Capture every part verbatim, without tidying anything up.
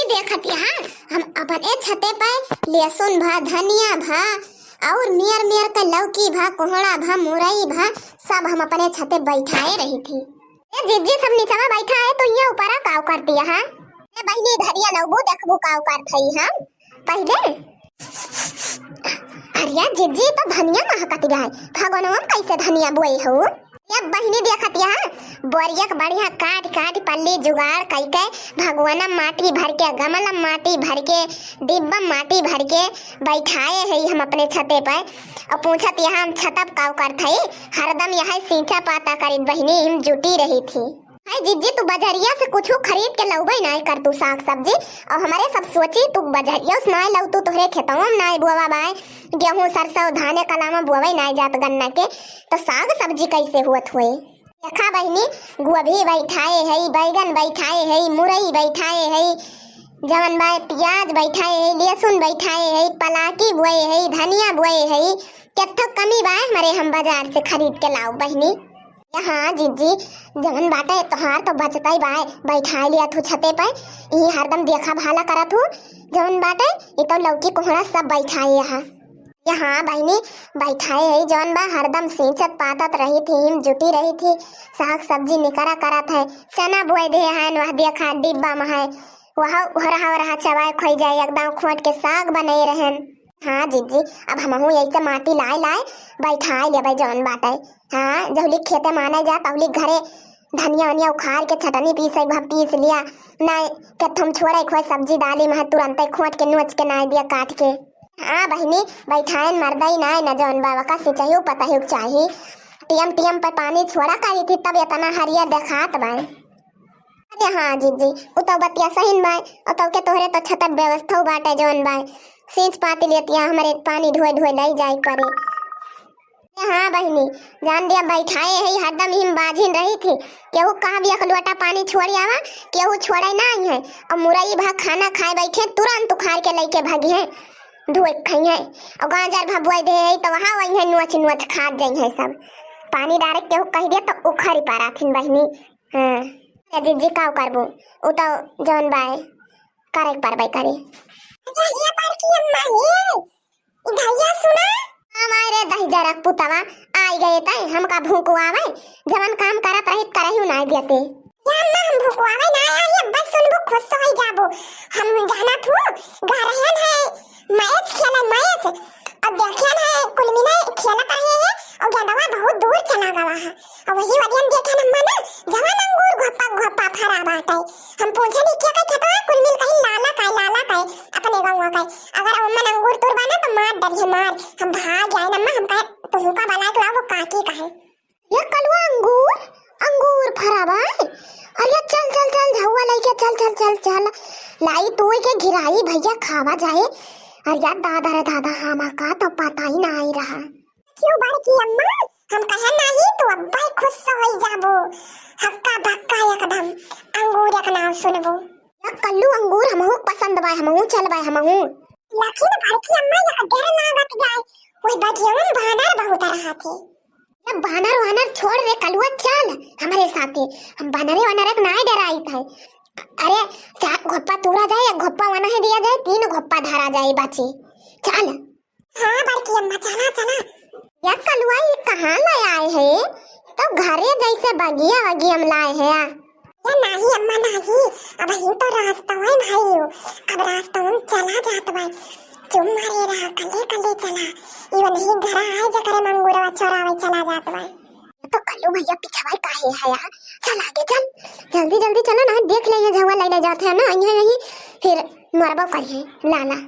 देखत यहाँ हम अपने छते पे लहसुन भा, धनिया भा, और मेर मेर के लौकी भा, कोहड़ा भा, मुरई भा, सब हम अपने छते बैठाए रही थी। ए जिज्जी, सब नीचवा बैठा है, तो ये ऊपरा काव करती है? ए बहिनी, धनिया लौबू, देखबू काव करत हई हम पहले। अरे जिज्जी, तो धनिया महकत है, भगवान कैसे धनिया बोए हो? ये बहिनी देखत यहाँ, बोरिया के बढ़िया काट काट पल्ली जुगाड़ कइके, भगवाना माटी भर के, गमला माटी भर के, डिब्बा माटी भर के बैठाए है हम अपने छते पर। और पूछत यहाँ हम छतप काव करत हई, हरदम यह सींचा पाता करित बहिनी हम जुटी रही थी। हाय जिज्जी, तू बजरिया से कुछ खरीद के लउबे नाय कर तू साग सब्जी, और हमारे सब सोची तू बजरिया से नाय लउ, तू तोहरे खेतवा में नाय बोवा बाय, गेहूं सरसों धाने कलामा बोवे नाय जात गन्ना के, तो साग सब्जी कैसे हुअत हुए? देखा बहिनी, गोभी बैठाए है, बैगन बैठाए है, मुरई बैठाए है, जवन बा प्याज बैठाए है, लहसुन बैठाए है, पलाकी बोए है, धनिया बोए है, केत्थो कमी बा हमारे हम बाजार से खरीद के लाओ बहिनी। हाँ जिज्जी, जवन बाटे तोहार तो बचतई बा, बैठाए लिया थू छते पे, ई हरदम देखा भाला करत हूँ, जवन बाटे ई तो लौकी कोहड़ा सब बैठाए यहाँ। यहाँ बहिनी बैठाए है, जौन बा हरदम सींचत पातत रही थी, हिम जुटी रही थी, साग सब्जी निकरा करत है, चना बोए दे है, वह देखा डिब्बा में है, वह ओहरा ओहरा चबाए खोई जाए, एकदम खोट के साग बने रहन। हाँ जिज्जी, अब हमहू यही से माटी लाए लाए बैठाए लेबै जौन बाटे। हाँ, जहुली खेते माने जा, तहुली घरे धनिया वनिया उखाड़ के चटनी पीसे भा पीस लिया, ना के थम छोड़े खोए सब्जी दाली में तुरंते खोट के नोच के नाय दिया काट के। हाँ बहिनी, बैठाएन मर्दई नाय न जौन बा, वका सिंचाई पता ही चाही। टीएम टीएम पे पानी छोड़ा करी थी, तब इतना हरिया देखात बा। अरे हाँ जिज्जी, उ तो बतिया सही न बा, उ तो के तोहरे तो छतक व्यवस्था बाटे जौन बा, सींच पाती लेतिया हमरे पानी ढोए ढोए लाई जाए पड़े। हाँ बहिनी, जान दिया बैठाए है, हरदम हिम बाझिन रही थी। केहू कहा भी एक लोटा पानी छोड़ आवा, केहू छोड़े ना आई है। और मुरई भा खाना खाए बैठे, तुरंत उखाड़ के लेके भागी है, धोए खाई है। और गाजर भा बोए दे है, तो वहाँ वही है, नोच नोच खात जाई है सब। पानी डायरेक्ट केहू कह दिया तो उखड़ी पाराथिन बहिनी। हाँ, ए जिज्जी का करबू, उ तो जौन बाय करे के परबे करे। जहिया पर की अम्मा ये ई धैया सुना। हमारे दहिजरक पुतवा आई गए तै हमका भूकुआवे, जवन काम करत रहित करहु नाय देते। या अम्मा हम भूकुआवे ना आई, अब्बा सुनबू खुश होई जाबू। हम जाना थू, घरहन है मैच खेले मैच, अब देखियन है कुलमिना खेलत रहे हैं और गेंदवा बहुत दूर चला गवा है। और वही वजन देखे न मना, जवान अंगूर घोप्पा घोप्पा फरा बाटे। हम पूछे नहीं क्या कहे खेतवा, कुल मिल कहीं लाला का, लाला का, अपने गाँव का। अगर अम्मन अंगूर तुर बना तो मार डरिए मार। हम भाग आए अम्मा, हम कहे तुहू का बला के लाओ, वो काकी कहे। ये कलुआ अंगूर, अंगूर फरा बा। अरे चल चल चल झउआ लइके चल चल चल चल। लाई तोड़ के घिराई भैया खावा जाए। अरे दादा रे दादा, हमा का तो पता ही ना आई रहा। क्यों बड़की अम्मा, हम कहे नाही तू अब्बा ही खुश होई जाबो। हक्का बक्का एकदम अंगूर एक नाव सुनबो। या कल्लू अंगूर हमहू पसंद बा, हमहू चलबा, हमहू। लेकिन बड़की अम्मा एक डर लागत जाए, वही बगिया में बानर बहुत रहा थे। या बानर वानर छोड़ रे कलुआ, चल हमरे साथे, हम बानरे वानर के नाय डराइत है। अरे चार घोप्पा तूरा जाए, एक घोप्पा वनहे दिया जाए, तीन घोप्पा धरा जाए बाची। चल। हाँ बड़की अम्मा, चला चला। या कलुआ, ये कहाँ ले आए है? तो घरे जैसे बगिया वगिया में लाए है। या नाही अम्मा नाही, अब ही तो रास्ता है भाई, अब रास्ता में चला जात बा। चुम मारे रहा, कल्ले कल्ले चला। इवन ही घर आए जकरे मंगूरवा चोरावे चला जात बा। तो कल्लू भैया पिछवा काहे है यार? चल आगे चल, जल्दी जल्दी चलो ना, देख ले ये झउआ ले ले जाते हैं ना, यहीं यहीं फिर मरबो करिए लाला।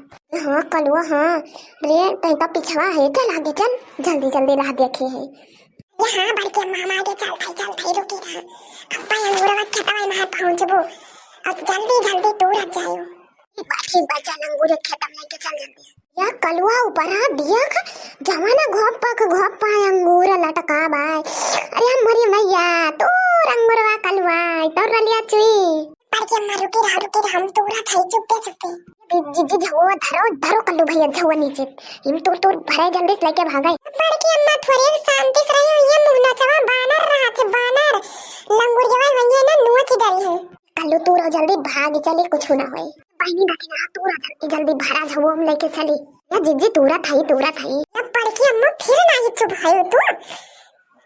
हाँ कलुआ हाँ, रे कहीं तो पिछवा है, चल आगे चल, जल्दी जल्दी राह देखे है। ये हाँ बड़के मामा आगे चल भाई, चल भाई रुकी रहा, अब भाई अंगूरवा खेतवा में पहुँचबो, अब जल्दी जल्दी तू रह जायो। ठीक बा, चल अंगूर एक खेतम लेके चल जल्दी से। या कलुआ ऊपर आ दिया का जवाना घोप्पा का घोप्पा अंगूर लटका बाय। अरे हम मरी मैया, तोर अंगूरवा कलुआ, तोर रलिया चुई। पर के अम्मा रुकी रहा, रुकी रहा, हम तोरा थाई चुप्पे चुप्पे। जिज्जी झउआ धरो, धरो कल्लू भैया झउआ नीचे। हिम तोर तोर भरे जल्दी से लेके भागे। बड़की अम्मा थोड़ी शांति से रही, ये मुँह नचवा बानर रहा थे, बानर। लंगुरिया वही ना नोच डरी है। कल्लू तूरा जल्दी भाग चली, कुछ ना होई। बहिनी दखिना तूरा जल्दी, जल्दी भरा झउआ हम लेके चली। या जिज्जी तूरा थाई, तूरा थाई। या बड़की अम्मा फिर नाही चुप है तू।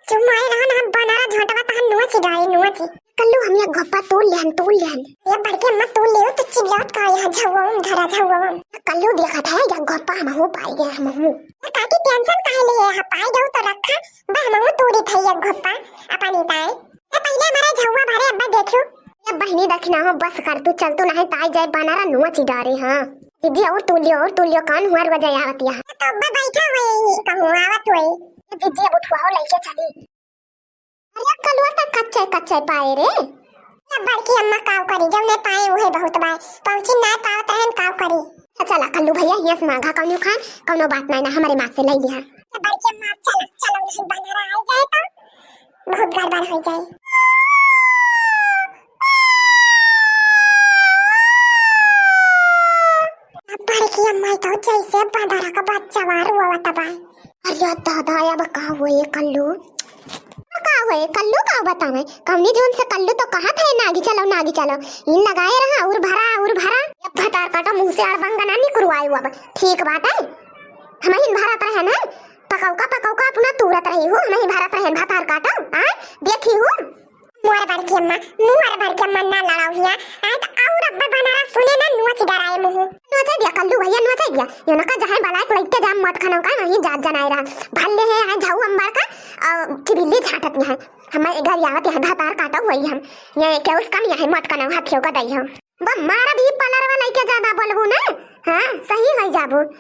चुमाए रहा ना, बनारा झोंटवा तहन नोच डारे, नोच। कल्लू हम या घोपा तोड़ लेहन, तोड़ लेहन। या बड़की अम्मा तोड़ ले, तो चिल्लात का यहाँ झउआ हम धरा, झउआ हम। कल्लू देखत है या घोपा हमहू पाई गए, हमहू। या काकी tension काहे ले है, पाई जाऊ तो रखा, बा हमहू तोड़ी थे या घोपा, अपन इताए। ए, पहिले हमारा झउआ भरे, अब्बा देखियो। ए बहिनी, दखिना हो, बस कर तू, चल तू, नहीं ताई जाए बनारा नोच डारे, हाँ। जिज्जी, और तू लियो, और तू लियो, कान हुआर बजाए आवत यहाँ। तो अब्बा बैठा हुए ही, कहूँ आवत हुए। जिज्जी, अब उठवाओ, लइके चली। अरे, कलुआ त कच्चे, कच्चे पाए रे। ए बड़की अम्मा, काव करी, जब नहीं पाए उहे बहुत बाय, पहुँची ना पावत रहन, काव करी। अच्छा, चला कल्लू भैया, हियाँ से मांगा कौनो खान, कौनो बात नहीं ना, हमारे माँ से ले लिहा। ए बड़की अम्मा, चला, चला, नहीं बनारा आ जाए तो बहुत गड़बड़ हो जाए। बड़की अम्मा तो जैसे बंदरा का बच्चा वार हुआ तबाय। अरे दादा, अब का हुए कल्लू? का हुए कल्लू, का बतावे? कौनी जोन से कल्लू तो कहा था, "नागी चलो, नागी चलो।" इन लगाए रहा, और भरा, और भरा। अब भतार काटा मुँह से अड़बंगा ना निकरवाए हुआ बा। ठीक बात है, हम ही भरत रहे ना, पकौका, पकौका अपना तूरत रही हूँ, हम ही भरत रहे भतार काटा, आ? देखी हूँ। मोर बड़की अम्मा, मोर बड़की अम्मा, ना लड़ाओ हिया। आए तो और अब्बा बनारा सुने ना, नोच डराए मुँह। नोचे दिया कल्लू भैया, नोचे दिया। यो ना का जहाँ बलाए को लइके जा मत खाना का, वहीं जात जनाए रहा। भल्ले है, आए जाऊ अम्बर का, अ, चिबिल्ली झाटत यहाँ। हमारे घर आवत यहाँ भातार काटा हुई हम। ये क्या उसका नहीं है, मत खाना हाथियों का दई हम। बा मारा भी पलरवा लइके ज्यादा बोलबू ना, हाँ, सही हो जाबू।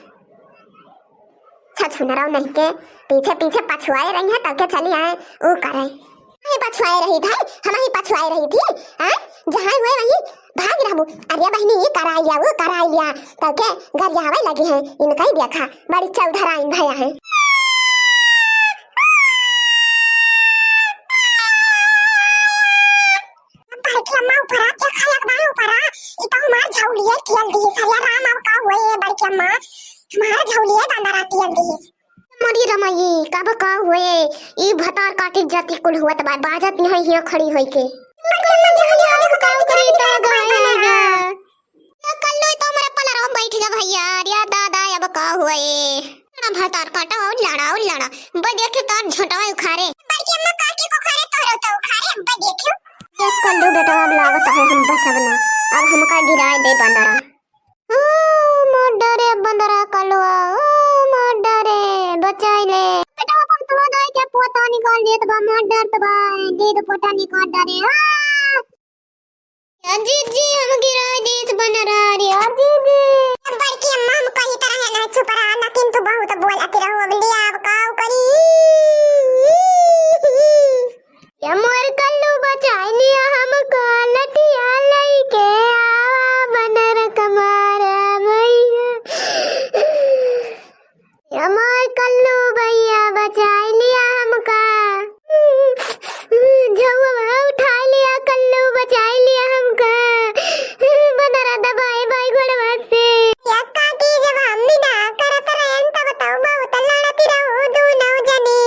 छछुनरौ नहीं के पीछे पीछे पछुआए रही है, तब के चली आए ऊ करे। हम ही पछुआए रही थी, हम ही पछुआए रही थी, हैं? जहाँ हुए वहीं भाग रहबू। अरे बहिनी, ये करा लिया, वो करा लिया, तब के गरियावे लगी है। इनका ही देखा, बड़ी चौधराइन भया है। बड़की अम्मा ऊपरा, देखा एक बार ऊपरा, ई तो हमार झौलिया तियल दी, सरिया राम, अब का हुए, बड़की अम्मा, हमार झौलिया बंदरा तियल दी। मरी रमाई, कब का हुए, ई भतार काटी जाति कुल हुआ तबाय, बाजत नहीं हिया खड़ी होई के। बड़की अम्मा, देखो, देखो, देखो, काटी करी तो जाति कुल हुआ तबाय। ए कल्लू, ई तो हमरे पलरवा में बैठ गया भैया। अरे दादा, अब का हुआ ए? लड़ा भतार काटा और लड़ा और लड़ा। बे देखे तार झोंटवा उखारे। बड़की अम्मा काकी को उखारे, तोरो तो उखारे, बे देखियो। ए कल्लू बेटा, अब लागत है हम बचब ना। अब हमका गिराए दे बंदरा। ओ मोर डरे बंदरा कलुआ, ओ मोर डरे, बचाई ले। बेटा, अपन तो दे के पोता निकाल देत बा, मोर डर तो बा, दे दो पोता निकाल डरे। आ! या जीजी, हम गिरा दीस बनरा रे, या जीजी। बड़की अम्मा, हम कही तरह है ना, चुप रहा ना, किंतु बहुत बोलत रहो, अब ले आव काव करी। या मोर कल्लू बचाई लिया हमका, लठिया लइके आवा बनर कमारा मैया। हमार कल्लू भैया बचाई लिया हमका। झउआ उठाई लिया कल्लू, बचाई लिया हमका। बनरा दबाए बाई गोड़वा से। या काकी, जब हम भी ना करत रहन तब तो बहुत लड़त रहो दोनों जनी।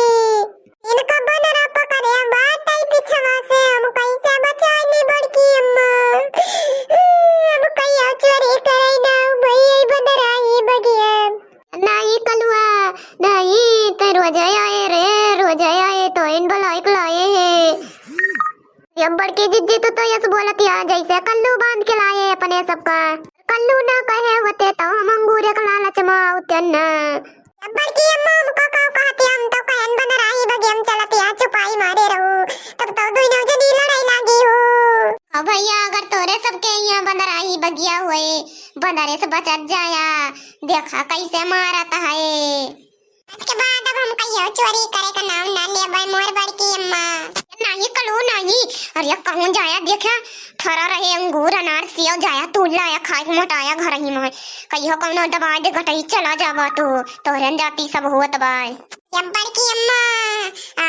इनका बनरा पकड़े बाटे पिछवा से, हम कैसे बचाई ली बड़की अम्मा? हम कहियो चोरी करे ना भैया बनरा ही बगिया। नहीं कलुआ, नहीं, ते रोज आए रे, रोज आए, तो इन बलाइक लाए है। ये बड़की जिज्जी, तू तो यस बोलत या, जैसे कल्लू बांध के लाए अपने सबका। कल्लू ना कहे होते तो हम अंगूरे के लालच में आउते न। ये बड़की अम्मा, हमका का कहती, हम तो कहन बनराही बगिया में चलत या, चुपाई मारे रहू, तब तो दुई नौ जनी लड़ाई लागी हो। अब भैया, अगर तोरे सबके यहाँ बनराही बगिया हुए, बनरे से बचत जाया, देखा कैसे मारत है। आज के बाद अब हम कहियो चोरी करे का नाम ना लेबै मोर बड़की अम्मा। नहीं कलू नहीं, अरे कहूँ जाया देखा, फरा रहे अंगूर अनार सेव जाया तू लाया खाए के मोटाया घर ही में। कहियो कौनो दबाई दे गटई चला जाबा तू, तोहरे जाति सब होत बाय। या बड़की अम्मा,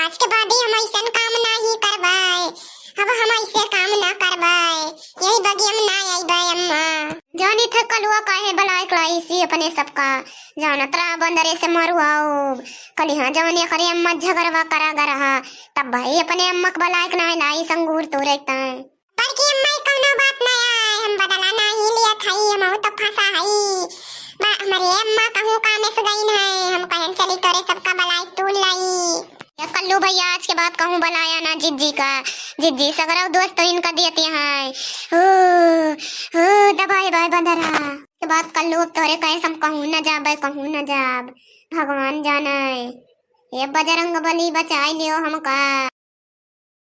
आज के बाद ही हम ऐसन काम नाही करबै। अब हम ऐसे काम ना करबै। यही बगिया में ना आइबै अम्मा। जानी थे कलुआ काहे बलाए कलाई सी अपने सबका। जानत रहा बंदरे से मरुआओ। कलिहा जवन एकरे अम्मा झगड़वा करा गरहा। तब भाई अपने अम्मा के बलाए के ना लाई संगूर तोरे ताए। बड़की अम्मा, ई कौनो बात ना आए, हम बदला नाही लियत हई, हमहू तो फंसा हई। बा-, हमरे अम्मा कहूँ कामे से गईन है, हम कहन चली तोरे सबका बलाई तू लाई। या कल्लू भैया, आज के बाद कहूँ बलाया ना जिज्जी का, जिज्जी सगरव दोस्त तो इनका देती है। ओ, ओ, दबाए बाय बंदरा। के बाद कल्लू अब तोरे कहे से हम कहूँ न जाबे, कहूँ न जाब, भगवान जाने। ये बजरंग बली बचाई लियो हमका।